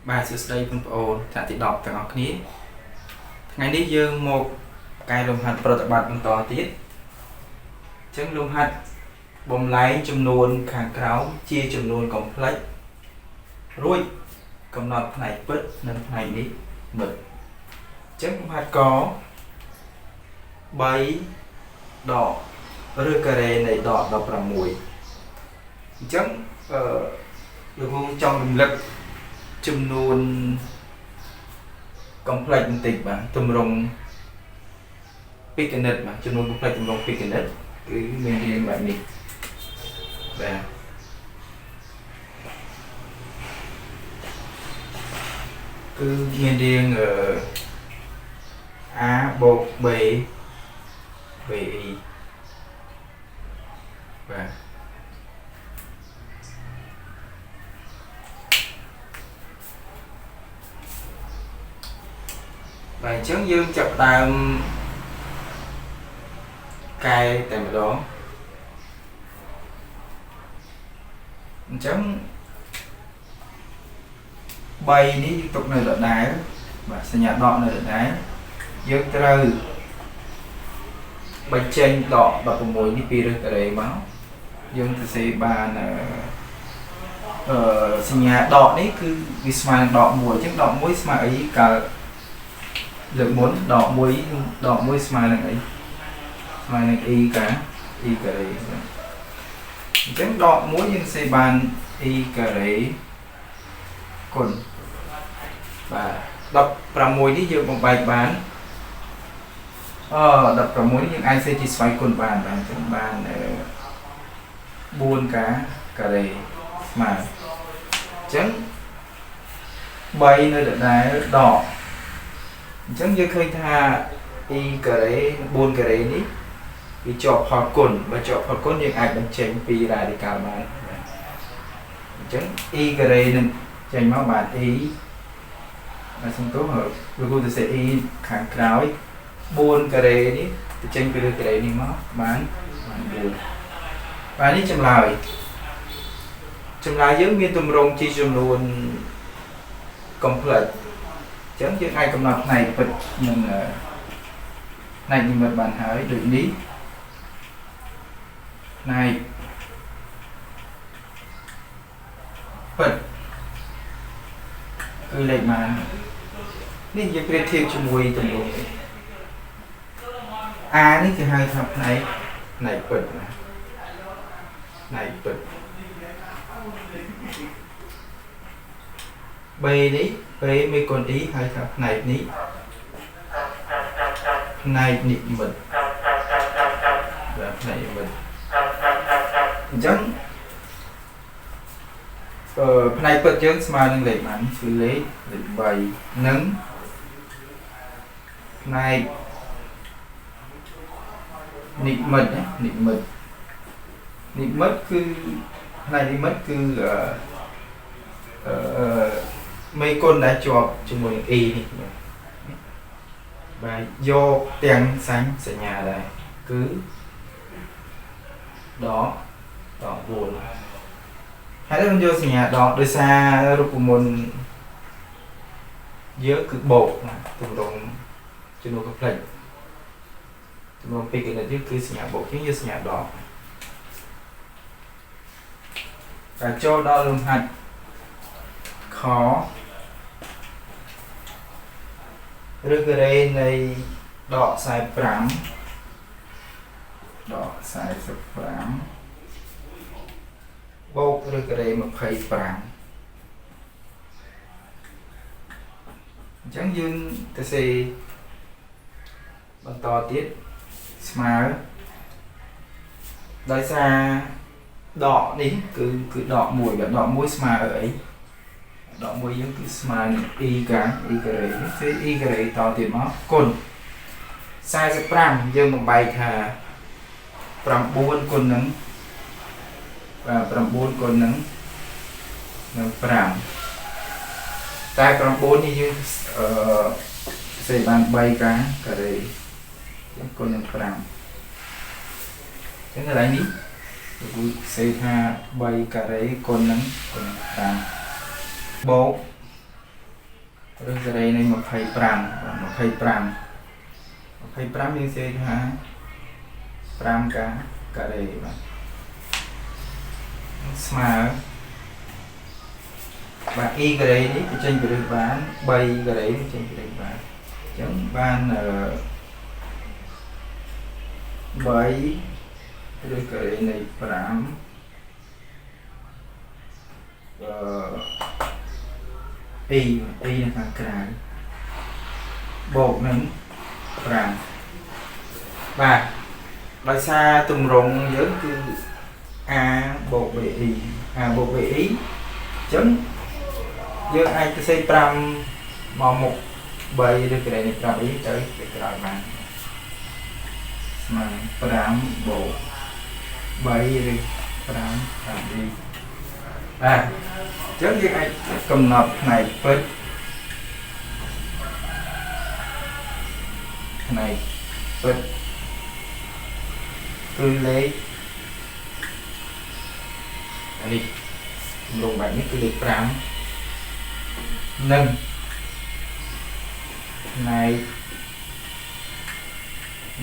បាទសួស្តីបងប្អូនថ្នាក់ទី10ទាំងអស់គ្នាថ្ងៃនេះយើងមកកែលំហាត់ប្រតិបត្តិបន្តទៀតអញ្ចឹងលំហាត់បំលែងចំនួនខាងក្រោមជាចំនួន complex រួចកំណត់ផ្នែកពិតនិងផ្នែកនិមិត្តអញ្ចឹងលំហាត់ក3ដកឬការ៉េនៃដក16អញ្ចឹងលោកគ្រូចង់រំលឹកចំនួន complex បន្តិចបាទទម្រង់ពីគណិតបាទចំនួន complex ទម្រង់ពីគណិតគឺមានរាងបែបនេះបាទគឺមានរាង a បូក b bi បាទបាទអញ្ចឹងយើងចាប់ដើមកែតែម្ដងអញ្ចឹង3នេះយើងទុកនៅដដែលបាទសញ្ញាដកនៅដដែលយើងត្រូវបញ្ចេញដក16នេះពីឫសការ៉េមកយើងសរសេរបានសញ្ញាដកនេះគឺវាស្មើនឹងដក1អញ្ចឹងដក1ស្មើអីកាលលើកមុនដក1ដក1ស្មើនឹងអីស្មើនឹង e កា e ការ៉េអញ្ចឹងដក1យើងសេបាន e ការ៉េគុណបាទ16នេះយើងបំបែកបាន16នេះយើងអាចសេជាស្វ័យគុណបានបាទអញ្ចឹងបាន4កាការ៉េស្មើអញ្ចឹង3នៅដដែលដកអញ្ចឹងយើងឃើញថា e ការ៉េ4ការ៉េនេះវាជាប់ផលគុណបើជាប់ផលគុណយើងអាចបញ្ចេញពីរ៉ាឌីកាល់បានអញ្ចឹង e ការ៉េនឹងចេញមកបាន e បាទសំទោសលោកគ្រូទៅសេ e ខាងក្រោយ4ការ៉េនេះទៅចេញពីលើការ៉េនេះមកបាន4បាទនេះចម្លើយយើងមានទម្រង់ជាចំនួន complex អញ្ចឹងយើងអាចកំណត់ផ្នែកពិតនិងផ្នែកនិមិត្តបានហើយដូចនេះផ្នែកពិតគឺលេខបាននេះយើងប្រៀបធៀបជាមួយទម្រង់នេះ A នេះគេហៅថាផ្នែកពិតណាផ្នែកពិត B នេះ B មេគុណ E ហៅថាផ្នែកនេះផ្នែកនិមិត្តបាទផ្នែកនិមិត្តអញ្ចឹងផ្នែកពិតយើងស្មើនឹងលេខបានគឺលេខ3និងផ្នែកនិមិត្តណានិមិត្តគឺផ្នែកនិមិត្តគឺមេគុណដែលជាប់ជាមួយនឹង e នេះបាទយកទាំងសញ្ញាដែរគឺដក4ហើយខ្ញុំយកសញ្ញាដកដោយសាររូបមន្តយើងគឺបូកទម្រង់ចំនួន complex ចំនួនពីរគណិតយើងគឺសញ្ញាបូកជាងយកសញ្ញាដកតែចូលដល់លំហាត់ខឬការ៉េនៃដក45ដក45បូកឬការ៉េ25អញ្ចឹងយើងទៅសេបន្តទៀតស្មើដោយសារដកនេះគឺដក1បាទដក1ស្មើអីដក1យើងគឺស្មើនឹង e កា e ការ៉េនេះគឺ e ការ៉េតទៀតមកគុណ45យើងបំបែកថា9គុណនឹងបាទ9គុណនឹង5តែ9នេះយើងសេបាន3កាការ៉េអញ្ចឹងគុណនឹង5អញ្ចឹងកន្លែងនេះលោកគ្រូសេថា3ការ៉េគុណនឹង5បូក ឬការ៉េនៃ25 25យើងសេថា5ការ៉េបាទស្មើបាទ e ការ៉េនេះបញ្ចេញពីឫសបាន3ការ៉េនេះចេញពីឫសបានអញ្ចឹងបាន3ឬការ៉េនៃ5អឺ e នៅខាងក្រៅបូកនឹង5បាទដោយសារទម្រង់យើងគឺ a បូក be a បូក be អញ្ចឹងយើងអាចទៅសេ5មកមុខ3ឬការ៉េនៃ 5e ទៅទៅក្រោយបានស្មើ5បូក3ឬ5 5e បាទអញ្ចឹងយើងអាចកំណត់ផ្នែកពិតផ្នែកពិតគឺលេខនេះទម្រង់បែបនេះគឺលេខ5និងផ្នែក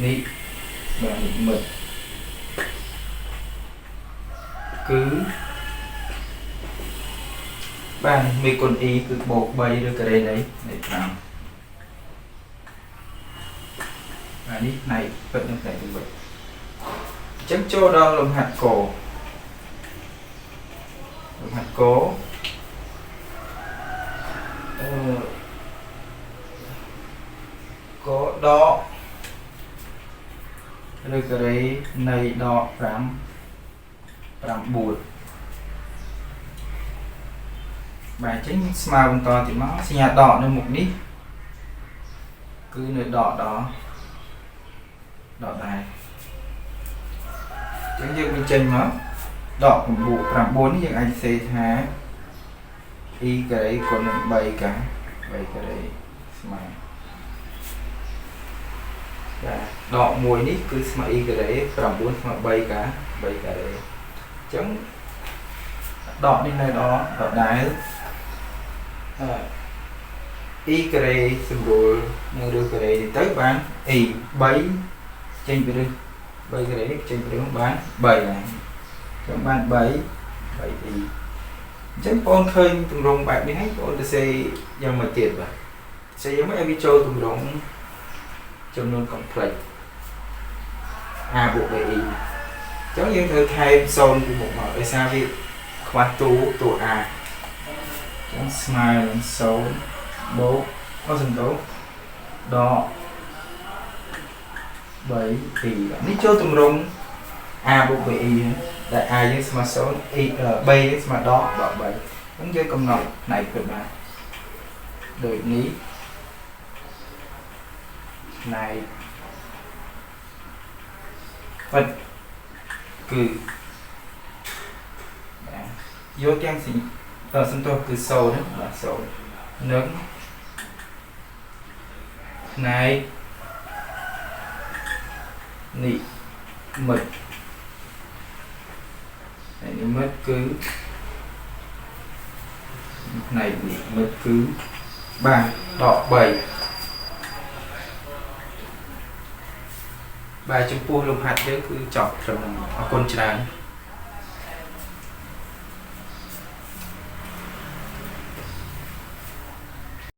នេះបាទនិមិត្តគឺបាទមេគុណ e គឺបូក3ឬការ៉េនៃ5បាទនេះផ្នែកពិតនិងផ្នែកនិមិត្តអញ្ចឹងចូលដល់លំហាត់កលំហាត់កកដកឬការ៉េនៃដក5 9បាទអញ្ចឹងស្មើបន្តទៀតមកសញ្ញាដកនៅមុខនេះគឺនៅដកដល់ដកដែរអញ្ចឹងយើងបញ្ចេញមកដក9 9នេះយើងអាចសេថា e ការ៉េគុណនឹង3ការ3ការ៉េស្មើបាទដក1នេះគឺស្មើ e ការ៉េ9ស្មើ3ការ3ការ៉េអញ្ចឹងដកនេះនៅដដែល e ការ៉េសម្រួលនឹងឬការ៉េនេះទៅបាន e 3ចេញពីឫស3ការ៉េនេះចេញពីឫសបាន3ហើយអញ្ចឹងបាន3 3e អញ្ចឹងបងឃើញទម្រង់បែបនេះហើយបងទៅសេយ៉ាងម៉េចទៀតបាទសេយ៉ាងម៉េចឲ្យវាចូលទម្រង់ចំនួន complex a បូក be អញ្ចឹងយើងត្រូវថែម0ពីមុខមកដោយសារវាខ្វះតួ a អញ្ចឹងស្មើនឹង0បូកអស់សំដៅដក3 2នេះចូលទម្រង់ a បូក be ដែល a យើងស្មើ0 e b យើងស្មើដក3អញ្ចឹងយើងកំណត់ផ្នែកពិតបានដូចនេះផ្នែកពិតគឺបាទយកទាំងសំទោសគឺ0ណាបាទ0និងផ្នែកនិមិត្តនិមិត្តគឺផ្នែកនិមិត្តគឺបាទដក3បាទចំពោះលំហាត់យើងគឺចប់ត្រឹមហ្នឹងអរគុណច្រើន